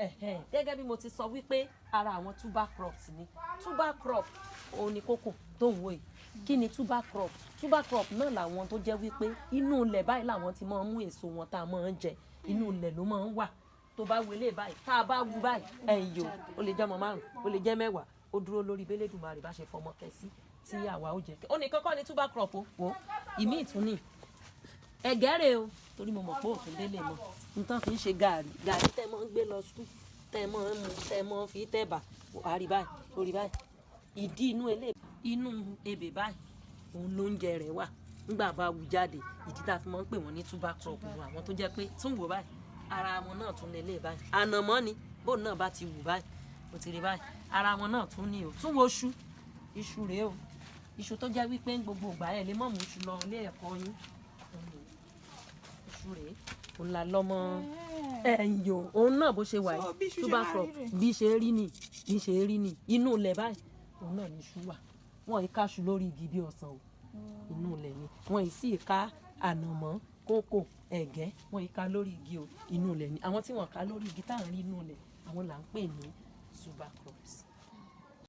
Ẹ̀hẹ́n, gẹ́gẹ́ bí mo ti sọ wípé ara àwọn tuber crops ni. Tuber crop òun ni kókò tó ń wò yìí. Kí ni tuber crop? Tuber crop náà làwọn tó jẹ́ wípé inú ilẹ̀ báyìí làwọn ti máa ń mú èso wọn tá a máa ń jẹ. Inú ilẹ̀ ló máa ń wà. Tó bá wọlé báyìí, tá a bá wú báyìí, ẹ̀yìn o, ó lè jẹ́ ọmọ 5, ó lè jẹ́ 10. Ó dúró lórí b'Elédùmarè bá ṣe fọmọ kẹ sí tí àwa ó jẹ. Ó ní kọ́kọ́ ni tuber crop o. Wò ó, ìmí ìtúní ẹ̀gẹ́ rè o, torí mo mọ̀ pé òtún délé mọ̀ nǹkan fi ń ṣe gààrí. Gààrí tẹ́ mọ́ ń gbé lọ school, tẹ́ mọ́ ń mu, tẹ́ mọ́ ń fi tẹ̀bà, àrí báyìí, orí báyìí, ìdí inú elé, inú ebè báyìí, òun lóúnjẹ rẹ̀ wà nígbà bá wù jáde. Ìdí tá a fi máa ń pè wọ́n ní tuber crop nù. Àwọn tó jẹ́ pé tún wò báyìí, ara wọn náà tún lélẹ̀ báyìí, ànàmọ́ ni. Bóun náà bá ti wù báyìí, ó ti rí báyìí, ara wọn náà tún ní o. Tún wo iṣu. Iṣu rèé o, iṣu tó jẹ́ wípé gbogbo ìgbà ẹ̀ lè mọ̀ mú iṣu lọ ilé ẹ̀kọ́ yín. Iṣu rèé, òun la lọ́mọ ẹ̀yìn o. Òun náà bó ṣe wà So, yìí, bí iṣu ṣe tuber máa crop rí rèé. Bí ṣe rí ni, bí ṣe rí ni, inú ilẹ̀ báyìí òun náà ní iṣu wà. Wọn ì káṣu lórí igi bí ọsàn o, inú ilẹ̀ ni. Wọn ì sì ká ànàmọ́, kókò, ẹ̀gẹ́, wọn ì ká lórí igi o, inú ilẹ̀ ni. Àwọn tí wọ́n ká lórí igi tá à ń rí inú ilẹ̀, àwọn là ń pè ní tuber crops.